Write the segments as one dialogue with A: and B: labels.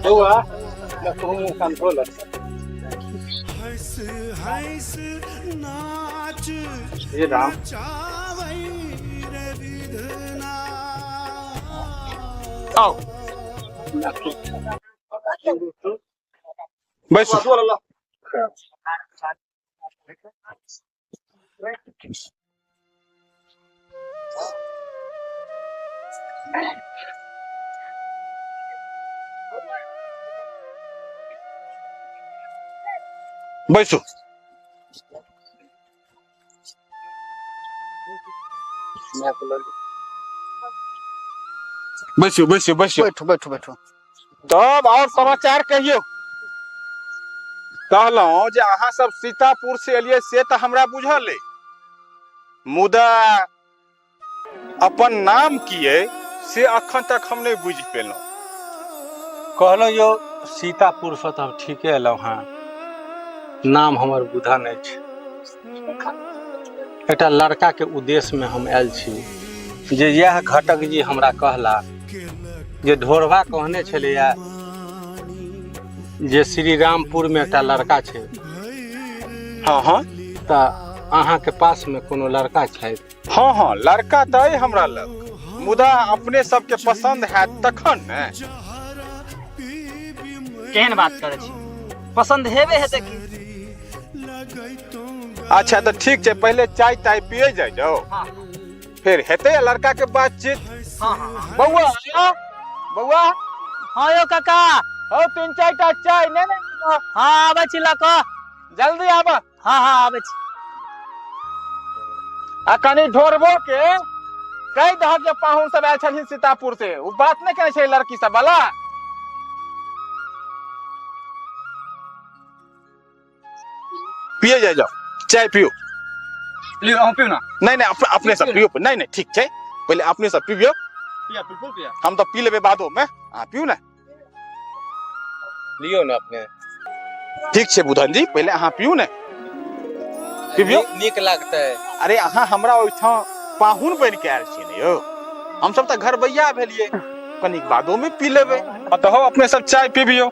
A: बौआ कंट्रोल हे राम।
B: आउ बैसू। बैसू। बैसू बैसू बैसू।
C: बैठू बैठू बैठू।
B: तब और समाचार कहियौ। कहलहुँ जे अहाँ सब सीतापुर से एलियै से तऽ हमरा बुझल अइ, मुदा अपन नाम की अइ से अखन तक हम नहि बुझि पेलहुँ।
A: कहलहुँ यौ सीतापुरसँ तऽ हम ठीके एलहुँ हँ, नाम हमर बुधन अछि। एकटा लड़काके उद्देश्यमे हम आयल छी जे इएह घटक जी हमरा कहला जे ढोरबा कहने छलैया जे श्री रामपुरमे एकटा लड़का छै।
B: हाँ हाँ।
A: तऽ अहाँके पासमे कोनो लड़का छथि?
B: हाँ हाँ लड़का तऽ अइ हमरा लग, मुदा अपने सबके पसंद हैत तखन ने।
C: केहन बात करै छी, पसंद हेबे हेतै की।
B: अच्छा तऽ ठीक छै, पहिले चाय ताय पिए जाइ जाओ,
C: हाँ।
B: फिर हेतै लड़का के बातचीत।
C: हाँ हाँ हाँ।
B: बौआ बौआ।
C: हाँ यौ काका।
B: हौ तीन चारि टा चाय नहि ने।
C: हाँ आबै छी लऽ कऽ।
B: जल्दी आबऽ।
C: हाँ हाँ आबै छी।
B: आ कनि ढोरबो के कहि दहक जे पाहुन सब आयल छलखिन सीतापुर से, ओ बात नहि केने छै लड़की सब वाला। पिए जाय जाओ, चाय पियो।
C: लियो अहूँ पिउ ना।
B: नहीं नहीं अपने सब पियो। नहीं नहीं ठीक छै, पहिले अपने सब पिबियो।
C: पिया बिल्कुल पिया।
B: हम तो पी लेबै बादो में, अहाँ पिउ ने।
A: लियो ने अपने।
B: ठीक छै बुधन जी, पहिले अहाँ पिउ ने, पिबियो।
A: नीक लागतै।
B: अरे अहाँ हमरा ओहिठाम पाहुन बनि के आयल छियै ने यौ, हम सब तऽ घरबैया भेलियै, कनिक बादो में पी लेबै। तऽ हौ अपने सब चाय पिबियो,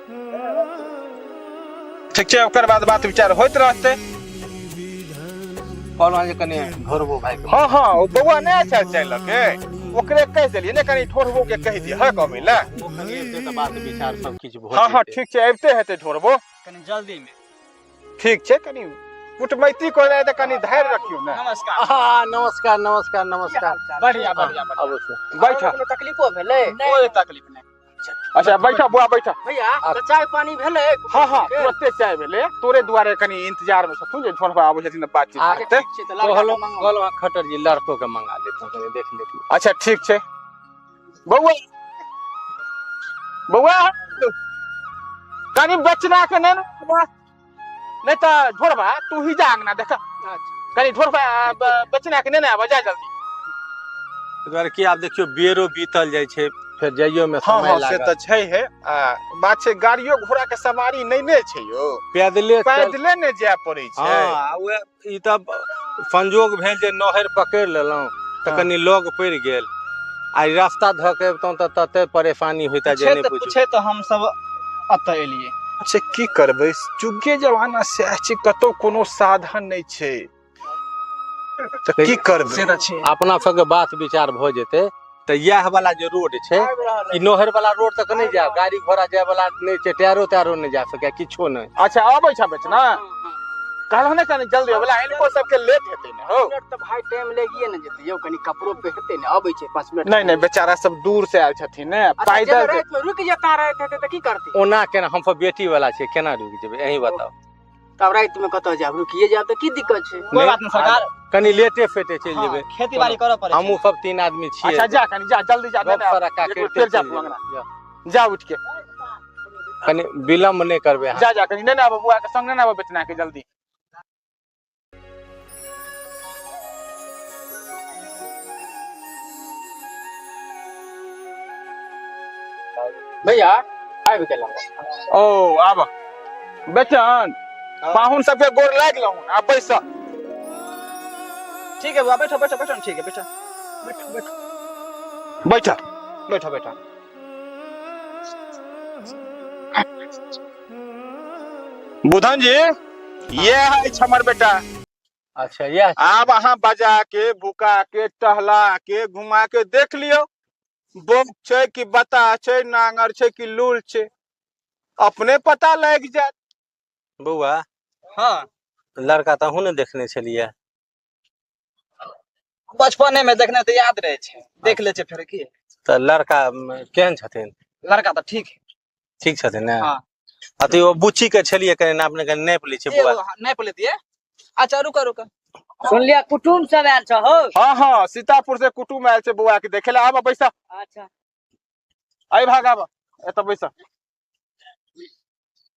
B: ठीक छै, ओकर बाद बात विचार होइत रहतै।
A: कहलहुँ जे कनि ढोरबो भाई के।
B: हाँ हाँ ओ बौआ नहि आयल छल चाय लऽ के, ओकरे कहि देलियै ने कनि ढोरबो के कहि दिअ हक अबै लए।
A: ओ कनि अबितै तऽ बात विचार सब किछु भऽ
B: हाँ हाँ
A: जेतै।
B: ठीक छै, अबिते हेतै ढोरबो।
C: कनि जल्दी में।
B: ठीक छै, कनि कुटमैती कहले तऽ कनि धैर्य रखियौ ने।
C: नमस्कार।
A: हाँ, नमस्कार नमस्कार नमस्कार।
C: बढ़िया बढ़िया बढ़िया।
A: आबू से।
B: बैठ।
C: कोनो तकलीफो भेलै? कोई तकलीफ नहि।
B: अच्छा बैठ बुआ बैठ।
C: भैया तऽ चाय पानी भेलै?
B: हाँ हाँ तुरते चाय भेलै, तोरे दुआरे कनि इंतजार में छथुन जे ढोरबा आबै छथिन तऽ बातचीत
A: आ,
B: हेतै।
C: ठीक छै, तऽ लड़का के
A: कहलहुँ
C: मंगाउ।
A: कहलहुँ खट्टर जी लड़को के मंगा लेतहुँ, कनि देख लेतियै।
B: अच्छा ठीक छै बौआ। बौआ कनि बचना के नहि ने, नहि तऽ ढोरबा तू ही जा अंगना देख। कनि ढोरबा बचना के नहि ने आबऽ, जा जल्दी।
A: ताहि दुआरे कि आब देखियौ बेरो बीतल जाइ छै, फेर जाइयो में
B: हाँ,
A: समय
B: हाँ, से
A: लागत।
B: तऽ छै हे। आ, बात छै गाड़ियो घोड़ा के सवारी नहि ने छै यौ,
A: पैदले चल-
B: पैदले ने जाय पड़ै छै।
A: हाँ, आ उएह ई तऽ संजोग भेल जे नहर पकड़ि लेलहुँ तऽ
B: हाँ।
A: कनि लग पड़ि गेल, आ ई रास्ता धऽ के अबितहुँ तऽ तते परेशानी होइता जे
C: पूछे
A: नहि
C: तऽ
A: पूछू।
C: पूछे तऽ हम सब एतऽ एलियै।
B: अच्छा की करबै, जुगे जमाना सएह छै, कतौ कोनो साधन नहि छै तऽ की करबै।
C: से तऽ छै।
A: अपना सबके बात विचार भऽ जेतै तऽ इएह वाला जे रोड छै, ई नहर वाला रोड तक नहि जायब, गाड़ी घोड़ा जाय वाला नहि छै, टायरो तायरो नहि जा सकैया, किछो नहि।
B: अच्छा अबै छ बेचना? कहलहुँ ने कनि जल्दी अबै ला, हिनको सबके लेट हेतै ने हौ।
C: मिनट तऽ भाई टाइम लागिए ने जेतै यौ, कनि कपड़ो पहिरतै ने, अबै छै 5 मिनट।
B: नहीं नहीं बेचारा सब दूर से आयल छथिन ने,
C: अच्छा,
B: पैदल
C: जेबै राति में रुकि जेता, राति हेतै तऽ की करतै?
A: ओना केना, हम सब बेटी वाला छियै, केना रुकि जेबै, अहीं बताउ।
C: तब राति में कतऽ जायब, रुकिए जायब तऽ की दिक्कत छै?
A: कोई
C: बात नहीं सरकार,
A: कनि लेटे फेटे चलि जेबै,
C: खेती बाड़ी करऽ पड़ै छै।
A: हमहूँ सब 3 आदमी छियै।
B: अच्छा जा कनि जा जल्दी जा,
A: गप
B: नहि,
A: सड़क्का
B: एक बेर
A: करिते
B: फेर जा
A: चलि
B: तू अंगना।
A: जेबै।
B: जा उठ के।
A: कनि विलम्ब नहि करबै अहाँ।
B: जा जा कनि नहि ने आबऽ बुआ के संग, नहि ने आबऽ बेचना के जल्दी।
C: भैया आबि गेलहुँ।
B: ओ आब बेचन, पाहुन सबके गोर लागि लहुन, आब बैस।
C: ठीक है बुआ, बैठो बैठो बैठो। ठीक है, बैठो बैठो बैठो।
B: बैठ।
C: बैठो बैठो।
B: बुधन जी, ये अछि हमर बेटा।
A: अच्छा, इएह।
B: आब अहाँ बजा के भुका के टहला के घुमा के देख लियौ, बौक छै कि बता छै, नांगर छै कि लूल छै, अपने पता लागि जायत।
A: बौआ।
C: हाँ।
A: लड़का तऽ अहूँ ने देखने छलियै?
C: बचपने में देखने तऽ याद रहे छै, देख ले छै फेर की।
A: तऽ लड़का केहन छथिन?
C: लड़का तऽ ठीक है।
A: ठीक छथिन ने?
C: हाँ।
A: अथी ओ बुच्ची के छलियै कनि नापने, कनि नापि लै छै बौआ।
C: एगो, हाँ, नापि लेतियै। अच्छा रुको रुको।
D: सुनलियै कुटुम्ब सब आयल छ हो?
B: हाँ हाँ, सीतापुर से कुटुम आयल छै बौआ के देखे ले। आब बैसा।
D: अच्छा।
B: एहि भाग आब, एतऽ बैसा।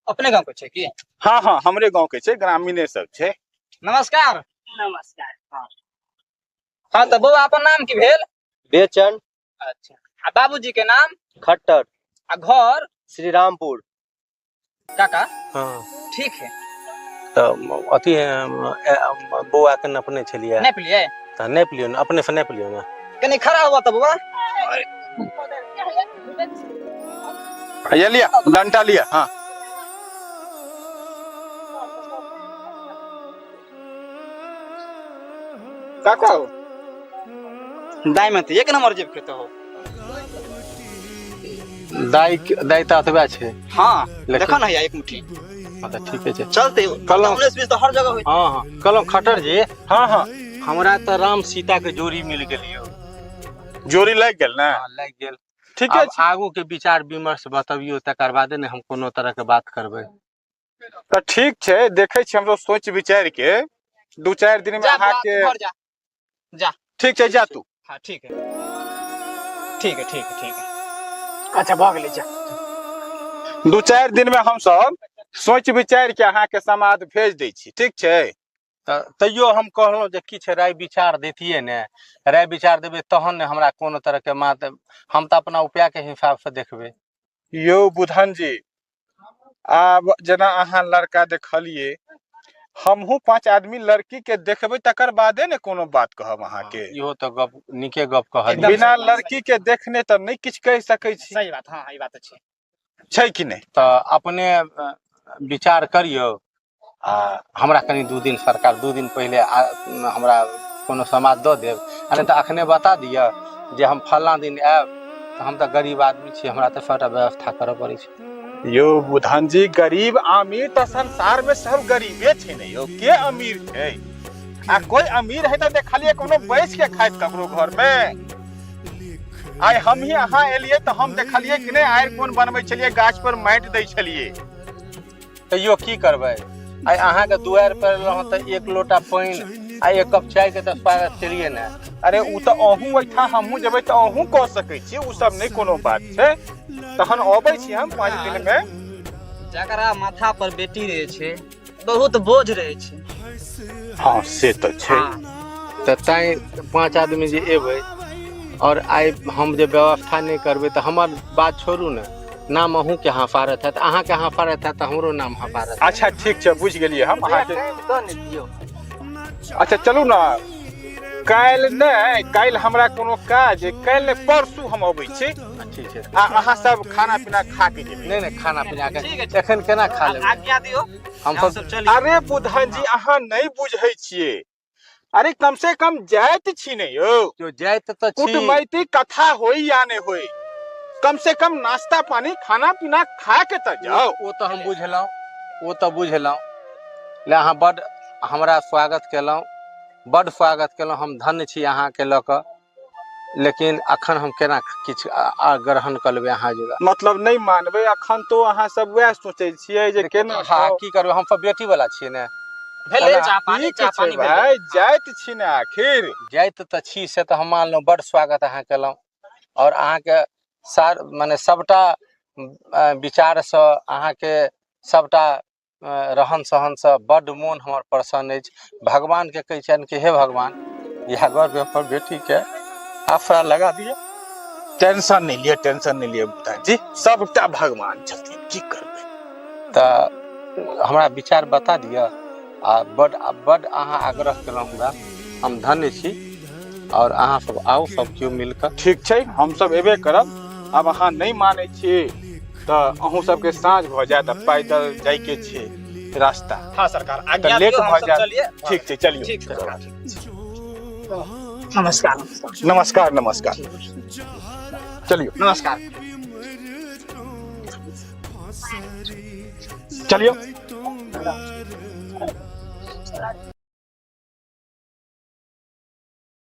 C: अपने गाँव के छै की?
B: हाँ हाँ, हमरे गाँव के छै, ग्रामीणे सब छै।
C: नमस्कार।
D: नमस्कार।
C: हाँ तऽ बौआ, अपन नाम की भेल?
E: बेचन।
C: अच्छा, आ बाबूजी के नाम?
E: खट्टर।
C: आ घर?
E: श्रीरामपुर।
C: काका।
A: हाँ।
C: ठीक है।
A: तऽ अथी बौआ के नपने छलियै?
C: नापि लियै।
A: तऽ नापि लियौ ने, अपने से नापि लियौ ने।
C: कनि खड़ा हुआ तऽ बौआ।
B: ये लिया, डंटा लिया। हाँ काका।
C: दाई में तऽ एक नंबर जेब के तो हो।
A: दाइ दाइ तऽ अतबे छै।
C: हाँ।
A: लेकिन
C: देखो ना भैया, एक मुट्ठी।
A: हाँ, तऽ ठीके छै।
C: चलते।
A: कहलहुँ।
C: 19-20 तऽ हर जगह होइ।
A: हाँ हाँ, कहलहुँ खट्टर जी।
B: हाँ हाँ।
A: हमरा तऽ राम सीता के जोड़ी मिल गेल यौ।
B: जोड़ी लागि गेल ने?
A: हाँ, लागि गेल।
B: ठीके
A: आब
B: छै।
A: आगू के विचार विमर्श बतबियौ, तकर बादे ने हम कोनो तरह के बात करबै।
B: तऽ ठीक छै, देखै छी हमसब सोचि विचारि के 2-4 दिन मे
C: जा बौआ,
B: अहाँके
C: तू घर जा।
B: ठीक छै, जा तू।
C: हाँ ठीक है, ठीक है, ठीक है, ठीक है। अच्छा भऽ गेलै, जा।
B: 2-4 दिन मे हमसब सोचि विचारि के अहाँके समाद भेज दै छी, ठीक छै?
A: तऽ तैयो हम कहलहुँ जे किछु राय विचार दैतियै ने, राय विचार देबै तहन ने हमरा कोनो तरहके मात, हम तऽ अपना उपायके हिसाबसँ देखबै।
B: यौ बुधन जी, आब जेना अहाँ लड़का देखलियै, हमहूँ 5 आदमी लड़की के देखबै, तकर बादे ने कोनो बात कहब अहाँके।
A: इहो तऽ गप नीके गप कहलियै।
C: एकदम
B: बिना
C: सही बात।
B: लड़की के देखने तऽ नहि किछु कहि सकै छी।
C: सही बात, हाँ ई बात तऽ छै।
B: छै कि नहि?
A: तऽ अपने विचार करियौ आ हमरा कनि 2 दिन, सरकार 2 दिन पहिले हमरा कोनो समाद दऽ देब, आ नहि तऽ अखने बता दिअ जे हम फल्लाँ दिन आयब। तऽ हम तऽ गरीब आदमी छी, हमरा तऽ सबटा व्यवस्था करऽ पड़ै छै।
B: यौ बुधन जी, गरीब अमीर तऽ संसार में सब गरीबे छै ने यौ, के अमीर छै? आ कोई अमीर है तऽ देखलियै कोनो बैस के खाइत ककरो घर में? आइ हम ही अहाँ एलियै तऽ हम देखलियै कि नहि आरि कोन बनबै छलियै, गाछ पर माटि दै छलियै।
A: तैयो की करबै, आइ अहाँके दुआरि पर एलहुँ तऽ एक लोटा पानि आ एक कप चायके तऽ स्वागत केलियै ने।
B: अरे ओ तऽ अहूँ ओहिठाम हमहूँ जेबै तऽ अहूँ कऽ सकै छी, ओ सब नहि कोनो बात छै। तहन अबै छी हम 5 दिन मे।
C: जकरा माथा पर बेटी रहै छै, बहुत बोझ रहै छै।
B: हाँ से तऽ छै।
C: हाँ।
A: तऽ तैँ 5 आदमी जे एबै आओर आइ हम जे व्यवस्था नहि करबै तऽ हमर बात छोड़ू ने, नाम अहूँके हँफारत हैत, अहाँके हँफारत हैत तऽ हमरो नाम हँफारत हैत।
B: अच्छा ठीक छै, बुझि गेलियै हम अहाँके।
C: टाइम दऽ ने दियौ।
B: अच्छा चलू ने, काल्हि नहि, काल्हि हमरा कोनो काज अइ, काल्हि नहि परसू हम अबै छी।
A: ठीक छै।
B: आ अहाँ सब खाना पीना खा के जेबै।
A: नहि नहि, खाना पीना के
C: ठीक है।
A: एखन केना खा लेबै?
C: आज्ञा दियौ।
A: हम
C: हम
A: सब
C: सब चलिए।
B: अरे बुधन जी, अहाँ नहि बुझै छियै, अरे कम से कम जाइत छी ने यौ।
A: जो जाइत तऽ छी।
B: कुटमैती कथा होई या नहि होई, कम से कम नाश्ता पानी खाना पीना खा के तऽ जाउ।
A: ओ तऽ हम बुझलहुँ, ओ तऽ बुझलहुँ। ले अहाँ बड्ड हमरा स्वागत केलहुँ, बड्ड स्वागत केलहुँ, हम धन्य छी अहाँके लऽ कऽ, लेकिन अखन हम केना किछु ग्रहण कऽ लेबै अहाँ जगह?
B: मतलब नहि मानबै अखन तो अहाँ सब वएह सोचै छियै जे केना
A: हाँ
B: खाउ।
A: की करबै, हम सब बेटी वाला छियै ने।
C: भेलै
A: ओना
C: चाह पानी,
B: ठीक
C: चाह
B: छै
C: पानी भेलै।
B: भाय, जाइत छी ने आखिर।
A: जाइत तऽ छी से तऽ हम मानलहुँ, बड्ड स्वागत अहाँ केलहुँ आओर अहाँके सार मने सबटा विचारसँ, अहाँके सबटा रहन सहनसँ बड्ड मोन हमर प्रसन्न अछि। भगवानके कहै छियनि कि हे भगवान, इएह घरमे अपन बेटीके आसरा लगा दिअ।
B: टेंशन नहि लिअ, टेंशन नहि लिअ बुधान जी, सबटा भगवान छथिन, की करबै।
A: तऽ हमरा विचार बता दिअ। आ बड बड अहाँ आग्रह केलहुँ हमरा, हम धन्य छी। आओर अहाँ सब आउ सब केओ मिल कऽ।
B: ठीक छै, हमसब एबे करब। आब अहाँ नहि मानै छी तऽ अहूँ सबके साँझ भऽ जायत आ पैदल जाइके छै रास्ता।
C: हाँ सरकार,
B: तऽ
C: आज्ञा
B: लेट
C: दियौ,
B: भऽ
C: हमसब
B: जायत।
C: चलिए।
B: ठीक छै, चलियौ।
C: ठीक सरकार, नमस्कार।
B: नमस्कार नमस्कार, चलियौ।
C: नमस्कार।
B: चलियौ।